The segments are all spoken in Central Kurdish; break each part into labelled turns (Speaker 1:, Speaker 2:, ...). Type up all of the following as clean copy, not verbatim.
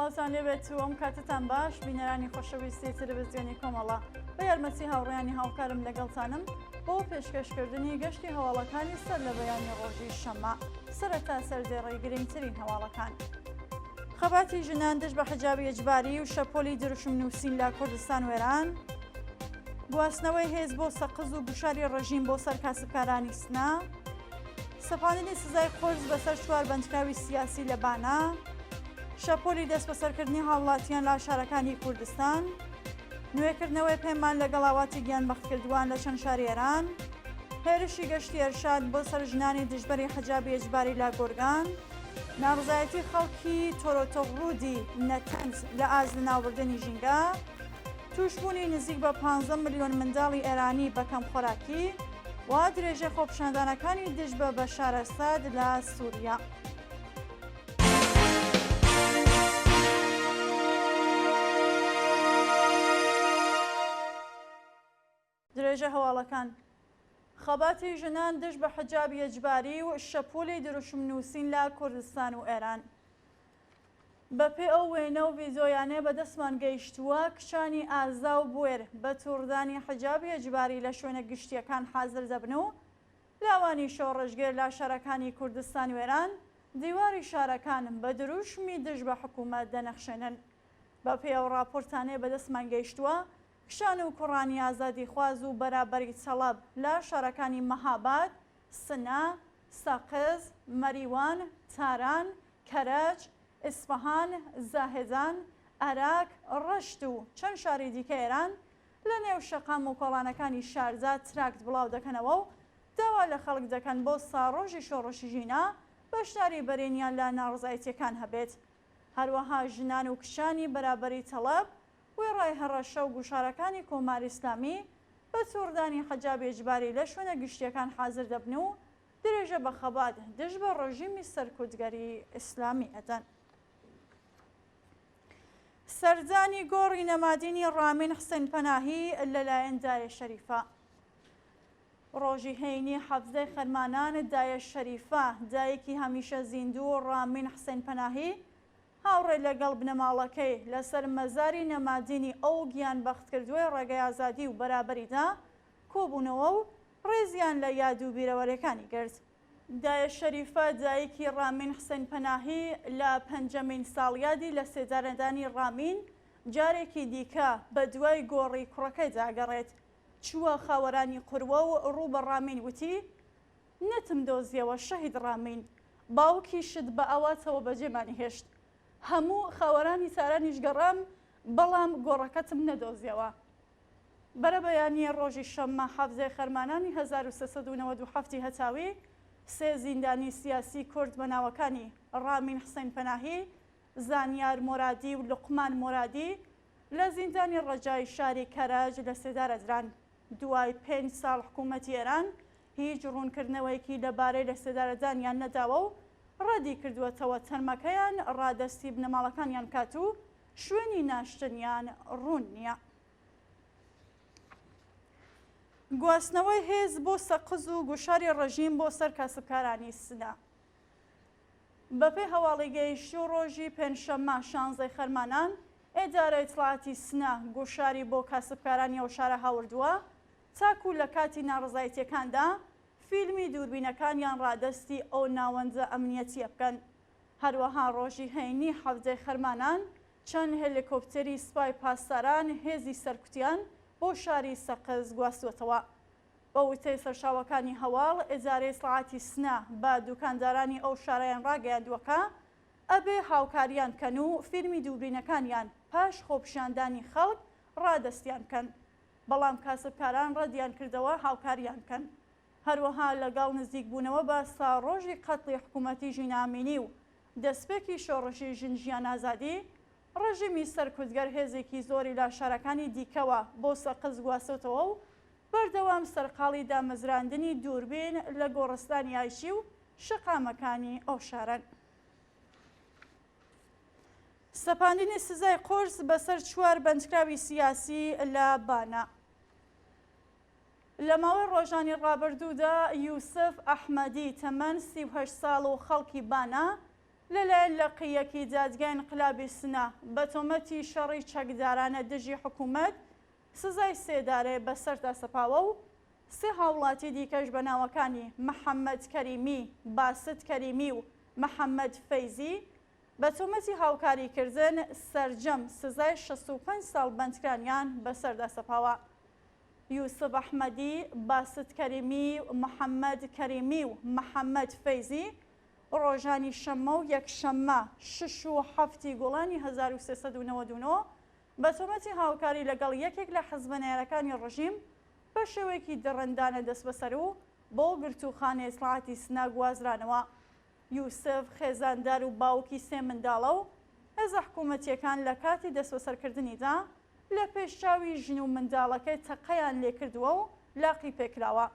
Speaker 1: سڵاوتان لێبێت و ئەم کاتتان باش بینەرانی خۆشەویستی تەلەڤزیۆنی کۆمەڵە بە یارمەتی هاوڕێیانی هاوکارم لەگەڵتانم بۆ پێشکەشکردنی گەشتی هەواڵەکانی سەر لە بەیانی ڕۆژی شەممە سەرەتا سەردێڕی گرنگترین هەواڵەکان. خەباتی ژنان دژ بە حجابی ئیجباری و شەپۆلی دروشم نووسین لە کوردستان و ئێران، گواستنەوەی هێز بۆ سەقز و گوشاری ڕژیم بۆ سەر کاسبکارانی سنە، سەپاندنی سزای قورس بەسەر چوار بەندکراوی سیاسی لە بانە، شەپۆلی دەستبەسەرکردنی هاوڵاتیان لە شارەکانی کوردستان، نوێکردنەوەی پەیمان لەگەڵ ئاواتی گیانبەختکردووان لە چەند شاری ئێران، هێرشی گەشتی ئێرشاد بۆ سەر ژنانی دژبەری حەجابی ئیجباری لە گۆرگان، ناڕزایەتی خەڵکی تۆرۆتۆغرودی نەتەنز لە ئاست لەناوبردنی ژینگە، تووشبوونی نزیک بە 15 ملیۆن منداڵی ئێرانی بە کەمخۆراکی و درێژەی خۆپیشاندانەکانی دژ بە بەشار ئەسەد لە سووریا. درێژە هەواڵەکان خەباتی ژنان دژ بە حجابی ئیجباری و شەپۆلی دروشم نووسین لە کوردستان و ئێران. بەپێ ئەو وێنە و ڤیدیۆیانەی بەدەستمان گەیشتووە، کچانی ئازا و بوێر بە تووڕدانی حجابی ئیجباری لە شوێنە گشتییەکان حازر دەبن و لاوانی شۆڕشگێر لە شارەکانی کوردستان و ئێران دیواری شارەکان بە دروشمی دژ بە حکوومەت دەنەخشێنن. بەپێی ئەو ڕاپۆرتانەی بەدەستمان گەیشتووە، کچان و کوڕانی ئازادیخواز و بەرابەری تەڵەب لە شارەکانی مەهاباد، سنە، سەقز، مەریوان، تاران، کەرەج، ئیسفەهان، زاهێدان، ئەراک، ڕەشت و چەند شاری دیکە ئێران لە نێو شەقام و کۆڵانەکانی شاردا تراکت بڵاو دەکەنەوە و داوا لە خەڵک دەکەن بۆ ساڕۆژی شۆڕشی ژینا بەشداری بەرینیان لە ناڕەزایەتییەکان هەبێت. هەروەها ژنان و کچانی بەرابەری تەڵەب وێڕای هەڕەشە و گوشارەکانی کۆماری ئیسلامی بە تووڕدانی حەجابی ئیجباری لە شوێنە گشتییەکان حازر دەبن و درێژە بە خەبات دژ بە ڕێژیمی سەرکوتگەری ئیسلامی ئەدەن. سەردانی گۆڕی نەمادینی ڕامین حسێن پەناهی لەلایەن دایە شەریفە. ڕۆژی هەینی حەڤدەی خەرمانان دایە شەریفە، دایکی هەمیشە زیندوو ڕامین حسێن پەناهی، هاوڕێ لەگەڵ بنەماڵەکەی لەسەر مەزاری نەمادینی ئەو گیانبەختکردووەی ڕێگەی ئازادی و بەرابەریدا کۆبوونەوە و ڕێزیان لە یاد و بیرەوەریەکانی گرت. دایە شەریفە دایکی ڕامین حسێن پەناهی لە پەنجەمین ساڵیادی لەسێدارەدانی ڕامین جارێکی دیکە بەدوای گۆڕی کوڕەکەیدا گەڕێت چووە خاوەرانی قوروە و ڕوو بە ڕامین وتی، نەتم دۆزیەوە شەهید ڕامین، باوکیشت بە ئاواتەوە بەجێمانی هێشت. هەموو خاوەرانی تارانیش گەڕام، بەڵام گۆڕەکەتم نەدۆزیەوە. بەرەبەیانیی ڕۆژی شەممە حەڤدەی خەرمانانی 1397 ی هەتاوی، سێ زیندانیی سیاسیی کورد بە ناوەکانی ڕامین حسەین پەناهی، زانیار مۆرادی و لوقمان مۆرادی لە زیندانی ڕەجای شاری کەرەج لەسێدارە دران. دوای پێنج ساڵ حکوومەتی ئێران هیچ ڕوونکردنەوەیەکی لەبارەی لەسێدارەدانیان نەداوە و ڕەدی کردووەتەوە تەرمەکەیان ڕادەستی بنەماڵەکانیان بکات و شوێنی ناشتنیان ڕوون نییە. گواستنەوەی هێز بۆ سەقز و گوشاری ڕژیم بۆ سەر کاسبکارانی سنە. بەپێی هەواڵی گەیشتوو ڕۆژی پێنجشەممە شانزەی خەرمانان، ئیدارەی ئیتڵاعاتی سنە گوشاری بۆ کاسبکارانی ئەو شارە هاوردووە تاکوو لە کاتی ناڕەزایەتییەکاندا فیلمی دووربینەکانیان ڕادەستی ئەو ناوەندە ئەمنییەتییە بکەن. هەروەها ڕۆژی هەینی حەڤدەی خەرمانان چەند هێلیکۆپتەری سپای پاسداران هێزی سەرکوتیان بۆ شاری سەقز گواستووەتەوە. بە وتەی سەرچاوەکانی هەواڵ، ئیدارەی ئیتڵاعاتی سنە بە دوکاندارانی ئەو شارەیان ڕاگەیاندووە کە ئەبێ هاوکاریان بکەن و فیلمی دووربینەکانیان پاش خۆپیشاندانی خەڵک ڕادەستیان بکەن، بەڵام کاسبکاران ڕەدیان کردەوە هاوکاریان بکەن. هەروەها لەگەڵ نزیکبوونەوە بە ساڕۆژی قەتڵی حکوومەتی ژینا ئەمینی و دەسپێکی شۆڕشی ژن ژیان ئازادی، ڕژیمی سەرکوتگەر هێزێکی زۆری لە شارەکانی دیکەوە بۆ سەقز گواستۆتەوە و بەردەوام سەرقاڵی دامەزراندنی دووربین لە گۆڕستانی ئایچی و شەقامەکانی ئەو شارەن. سەپاندنی سزای قورس بەسەر چوار بەندکراوی سیاسی لە بانە. لە ماوەی ڕۆژانی ڕابردوودا یوسف ئەحمەدی تەمەن 38 ساڵ و خەڵکی بانە. لەلایەن لقی یەکی دادگای ئینقلابی سنە بە تۆمەتی شەڕی چەکدارانە دژی حکوومەت سزای سێدارەی بەسەردا سەپاوە و سێ هاوڵاتی دیکەش بە ناوەکانی محەممەد کەریمی، باست کەریمی و محەممەد فەیزی بە تۆمەتی هاوکاریکردن سەرجەم سزای 65 ساڵ بەندکرانیان بەسەردا سەپاوە. یوسف ئەحمەدی، باست کەریمی، محەممەد کەریمی و محەممەد فەیزی ڕۆژانی شەممە و یەکشەممە شەش و حەفتی گوڵانی 1399 بە تۆمەتی هاوکاری لەگەڵ یەکێک لە حزبە نەیارەکانی ڕژیم بە شێوەیەکی دڕندانە دەستبەسەر و بۆ گرتووخانەی ئیتڵاعاتی سنە گوازرانەوە. یوسف خێزاندار و باوکی سێ منداڵە و هێزە حکوومەتییەکان لە کاتی دەستبەسەرکردنیدا لە پێش چاوی ژن و منداڵەکەی تەقەیان لێکردووە و لاقی پێکراوە.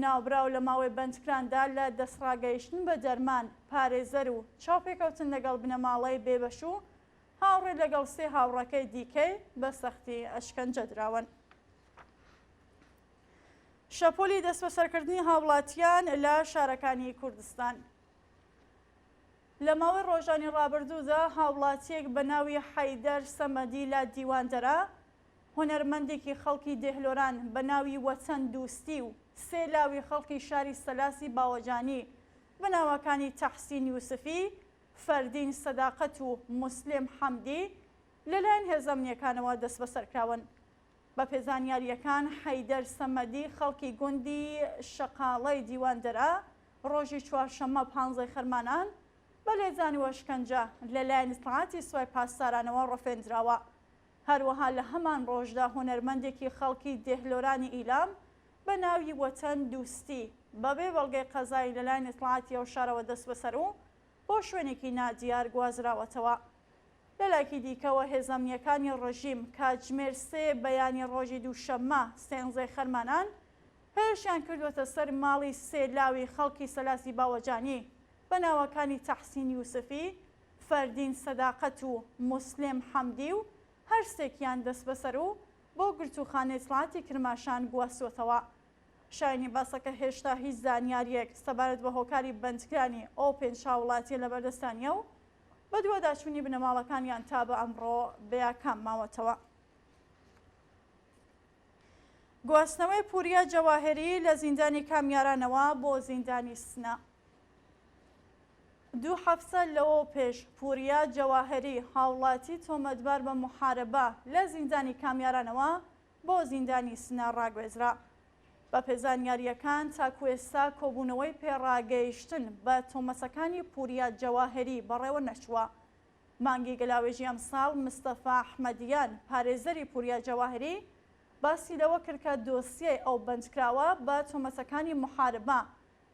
Speaker 1: ناوبراو لە ماوەی بەندکراندا لە دەستڕاگەیشتن بە دەرمان، پارێزەر و چاوپێکەوتن لەگەڵ بنەماڵەی بێبەش و هاوڕێ لەگەڵ سێ هاوڕەکەی دیکەی بە سەختی ئەشکەنجە دراون. شەپۆلی دەستبەسەرکردنی هاوڵاتیان لە شارەکانی کوردستان. لە ماوەی ڕۆژانی ڕابردوودا هاوڵاتیەک بە ناوی حەیدەر سەمەدی لە دیواندەرە، هونەرمەندێکی خەڵکی دێهلۆران بە ناوی وەتەن دوستی و سێ لاوی خەڵکی شاری سەلاسی باوەجانی بە ناوەکانی تەحسین یوسفی، فەردین سەداقەت و موسلیم حەمدی لەلایەن هێزە ئەمنییەکانەوە دەستبەسەرکراون. بەپێ زانیارییەکان حەیدەر سەمەدی خەڵکی گوندی شەقاڵەی دیواندەرە ڕۆژی چوارشەممە پانزەی خەرمانان بە لێدان و ئەشکەنجە لەلایەن ئیتڵاعاتی سوپای پاسدارانەوە ڕفێندراوە. هەروەها لە هەمان ڕۆژدا هونەرمەندێکی خەڵکی دێهلۆرانی ئیلام بە ناوی وەتەن دوستی بەبێ بەڵگەی قەزایی لەلایەن ئیتڵاعاتی ئەو شارەوە دەستبەسەر و بۆ شوێنێکی نادیار گوازراوەتەوە. لەلایەکی دیکەوە هێزە ئەمنییەکانی ڕژیم کاتژمێر سێ بەیانی ڕۆژی دووشەممە سێنزەی خەرمانان هێرشیان کردووەتە سەر ماڵی سێ لاوی خەڵکی سەلاسی باوەجانی بە ناوەکانی تەحسین یوسفی، فەردین سەداقەت و موسلیم حەمدی و هەرسێکیان دەستبەسەر و بۆ گرتووخانەی ئیتڵاعاتی کرماشان گواستووەتەوە. شایەنی باسە کە هێشتا هیچ زانیارییەک سەبارەت بە هۆکاری بەندکرانی ئەو پێنج هاووڵاتییە لەبەردەستدا نییە و بەدواداچوونی بنەماڵەکانیان تا بە ئەمڕۆ بێئاکام ماوەتەوە. گواستنەوەی پوریا جەواهری لە زیندانی کامیارانەوە بۆ زیندانی سنە. دوو هەفتە لەوەو پێش پوریا جەواهری هاوڵاتی تۆمەتبار بە موحاربە لە زیندانی کامیارانەوە بۆ زیندانی سنە ڕاگوێزرا. بەپێ زانیارییەکان تاکو ئێستا کۆبوونەوەی پێڕاگەیشتن بە تۆمەتەکانی پوریا جەواهری بەڕێوە نەچووە. مانگی گەلاوێژی ئەمساڵ مستەفا ئەحمەدیان پارێزەری پوریا جەواهری باسی لەوە کرد کە دۆسیەی ئەو بەندکراوە بە تۆمەتەکانی موحاربە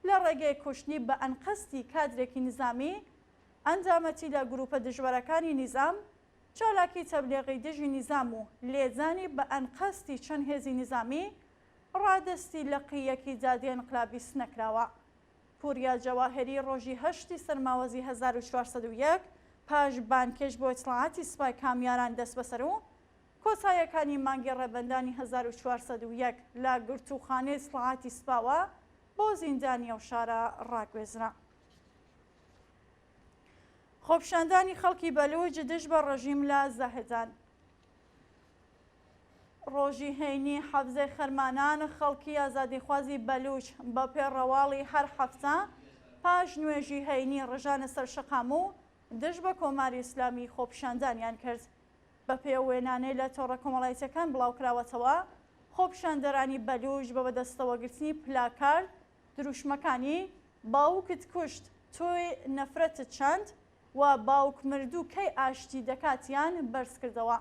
Speaker 1: لە ڕێگەی کوشتنی بە ئەنقەستی کادرێکی نیزامی، ئەندامەتی لە گرووپە دژبەرەکانی نیزام، چالاکی تەبلیغی دژی نیزام و لێدانی بە ئەنقەستی چەند هێزی نیزامی، ڕادەستی لقی یەکی دادگای ئینقلابی سنە کراوە. پوریا جەواهری ڕۆژی هەشتی سەرماوەزی 1401 پاش بانگهێشت بۆ ئیتڵاعاتی سپای کامیاران دەستبەسەر و کۆتاییەکانی مانگی ڕێبەندانی 1401 لە گرتووخانەی ئیتڵاعاتی سپاوە بۆ زیندانی ئەو شارە ڕاگوێزرا. خۆپیشاندانی خەڵکی بەلووچ دژ بە ڕژیم لە زاهێدان. ڕۆژی هەینی حەڤدەی خەرمانان خەڵکی ئازادیخوازی بەلووچ بە پێ ڕەواڵی هەر هەفتە پاش نوێژی هەینی ڕژانە سەر شەقام و دژ بە کۆماری ئیسلامی خۆپیشاندانیان کرد. بە پێی ئەو وێنانەی لە تۆڕە کۆمەڵایەتیەکان بڵاوکراوەتەوە، خۆپیشاندەرانی بەلووچ بە بەدەستەوەگرتنی پلاکارد دروشمەکانی، باوکت کوشت، تۆی نەفرەتت چاند، و باوک مردوو کەی ئاشتی دەکات یان بەرزکردەوە.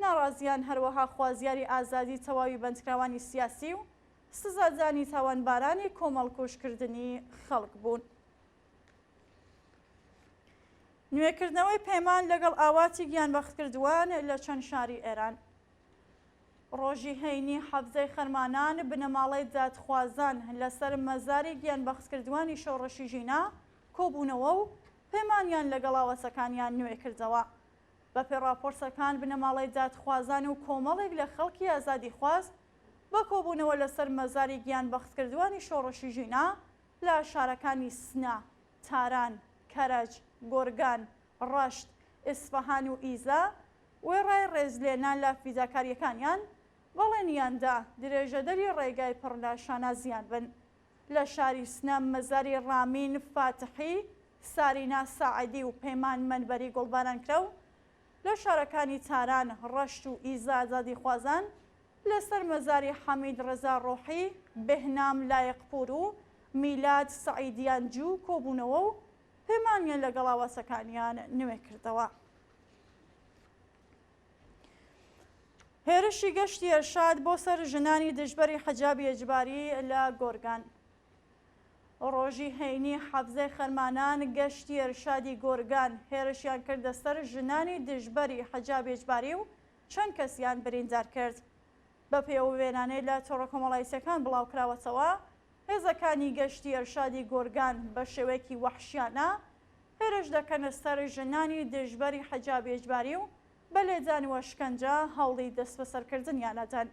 Speaker 1: ناڕازیان هەروەها خوازیاری ئازادی تەواوی بەندکراوانی سیاسی و سزادانی تاوانبارانی کۆمەڵکوژکردنی خەڵک بوون. نوێکردنەوەی پەیمان لەگەڵ ئاواتی گیانبەختکردووان لە چەند شاری ئێران. ڕۆژی هەینی حەڤدەی خەرمانان بنەماڵەی دادخوازان لەسەر مەزاری گیانبەختکردووانی شۆڕشی ژینا کۆبوونەوە و پەیمانیان لەگەڵ ئاواتەکانیان نوێ کردەوە. بەپێی ڕاپۆرتەکان بنەماڵەی دادخوازان و کۆمەڵێک لە خەڵکی ئازادیخواز بە کۆبوونەوە لەسەر مەزاری گیانبەختکردووانی شۆڕشی ژینا لە شارەکانی سنە، تاران. کەرەج، گۆرگان، ڕەشت، ئیسفەهان و ئیزە، وێڕای ڕێزلێنان لە فیداکارییەکانیان، بەڵێنیان دا درێژەدەری ڕێگای پڕ لە شانازییان بن. لە شاری سنە مەزاری ڕامین فاتحی، سارینا ساعدی و پەیمان مەنبەری گوڵباران کرا و لە شارەکانی تاران، ڕەشت و ئیزە ئازادیخوازان لەسەر مەزاری حەمید ڕەزا ڕۆحی، بێهنام لایقپوور و میلاد سەعیدیانجوو کۆبوونەوە و پەیمانیان لەگەڵ ئاواتەکانیان نوێ کردەوە. هێرشی گەشتی ئێرشاد بۆ سەر ژنانی دژبەری حەجابی ئێجباری لە گۆرگان. ڕۆژی هەینی حەڤدەی خەرمانان گەشتی ئێرشادی گۆرگان هێرشیان کردە سەر ژنانی دژبەری حەجابی ئێجباری و چەند کەسیان بریندار کرد. بەپێی ئەو وێنانەی لە تۆڕە کۆمەڵایەتییەکان بڵاوکراوەتەوە، هێزەکانی گەشتی ئێرشادی گۆرگان بە شێوەیەکی وەحشیانە هێرش دەکەنە سەر ژنانی دژبەری حەجابی ئیجباری و بە لێدان و ئەشکەنجە هەوڵی دەستبەسەرکردنیان ئەدەن.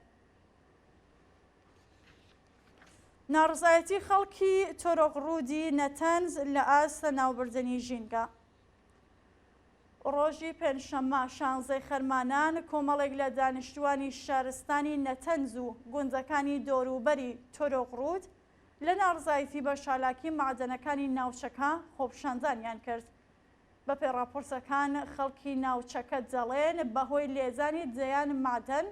Speaker 1: ناڕزایەتی خەڵکی تۆرۆقڕوودی نەتەنز لە ئاست لەناوبردنی ژینگە. ڕۆژی پێنجشەممە شانزەی خەرمانان کۆمەڵێک لە دانیشتووانی شارستانی نەتەنز و گوندەکانی دەوروبەری تۆرۆقڕوود لە ناڕزایەتی بە چالاکی مەعدەنەکانی ناوچەکە خۆپیشاندانیان کرد. بەپێی ڕاپۆرتەکان خەڵکی ناوچەکە دەڵێن بەهۆی لێدانی دەیان مەعدەن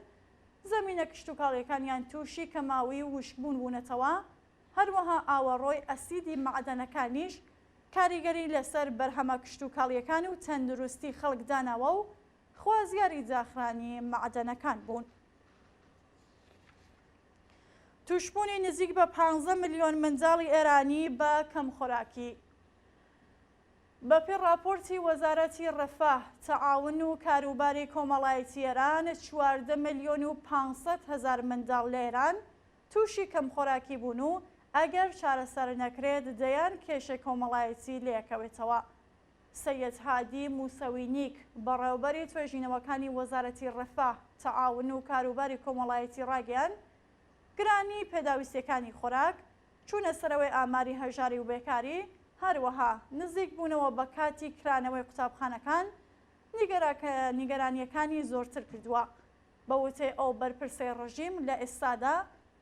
Speaker 1: زەمینە کشتوکاڵیەکانیان تووشی کەماوی و وشکبوون بوونەتەوە، هەروەها ئاوەڕۆی ئەسیدی مەعدەنەکانیش کاریگەری لەسەر بەرهەمە کشتوکاڵیەکان و تەندروستی خەڵک داناوە و خوازیاری داخرانی مەعدەنەکان بوون. تووشبوونی نزیک بە پانزە ملیۆن منداڵی ئێرانی بە کەمخۆراکی. بەپێی ڕاپۆرتی وەزارەتی ڕەفاه، تەعاون و کاروباری کۆمەڵایەتی ئێران، 14 ملیۆن و 500 هەزار منداڵ لە ئێران تووشی کەمخۆراکی بوون و ئەگەر چارەسەر نەکرێت دەیان کێشەی کۆمەڵایەتی لێکەوێتەوە. سەیەد هادی موسەوی نیک، بەڕێوەبەری توێژینەوەکانی وەزارەتی ڕەفاه، تەعاون و کاروباری کۆمەڵایەتی ڕاگەیاند، گرانیی پێداویستییەکانی خۆراک، چوونە سەرەوەی ئاماری هەژاری و بێکاری، هەروەها نزیکبوونەوە بە کاتی کرانەوەی قوتابخانەکان، نیگەرانییەکانی زۆرتر کردووە. بە وتەی ئەو بەرپرسەی ڕژیم، لە ئێستادا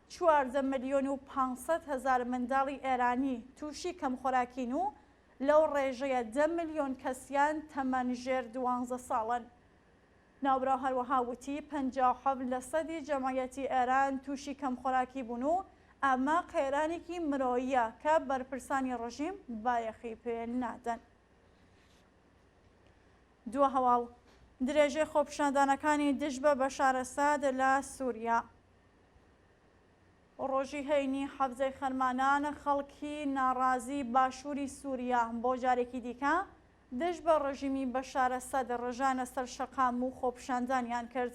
Speaker 1: 14 ملیۆن و 500 هەزار منداڵی ئێرانی تووشی کەمخۆراکین و لەو ڕێژەیە دە ملیۆن کەسیان تەمەن ژێر دوانزە ساڵن. ناوبراو هەروەها وتی، 57 لەسەدی جەمعیەتی ئێران تووشی کەمخۆراکی بوون و ئەمە قەیرانێکی مرۆییە کە بەرپرسانی ڕژیم بایەخی پێ نادەن. دوا هەواڵ، درێژەی خۆپیشاندانەکانی دژ بە بەشار ئەسەد لە سووریا. ڕۆژی هەینی حەڤدەی خەرمانان خەڵکی ناڕازی باشووری سووریا بۆ جارێکی دیکە دژ بە ڕژیمی بەشار ئەسەد ڕژانە سەر شەقام و خۆپیشاندانیان کرد.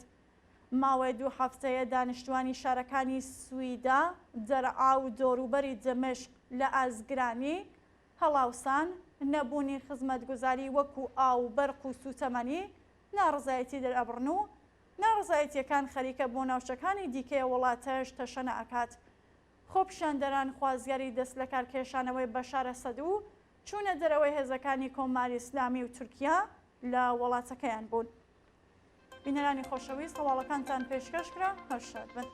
Speaker 1: ماوەی دوو هەفتەیە دانیشتوانی شارەکانی سویدا، دەرعا و دەوروبەری دمشق لە ئازگرانی، هەڵاوسان، نەبوونی خزمەتگوزاری وەکو ئاو و بەرق و سووتەمەنی ناڕەزایەتی دەرئەبڕن و ناڕەزایەتییەکان خەریکە بۆ ناوچەکانی دیکەی وڵاتەش تەشەنە ئەکات. خۆپیشاندەران خوازیاری دەستلەکارکێشانەوەی بەشار ئەسەد و چوونە دەرەوەی هێزەکانی کۆماری ئیسلامی و تورکیا لە وڵاتەکەیان بوون. بینەرانی خۆشەویست هەواڵەکانتان پێشکەش کرا، هەر شاد بن.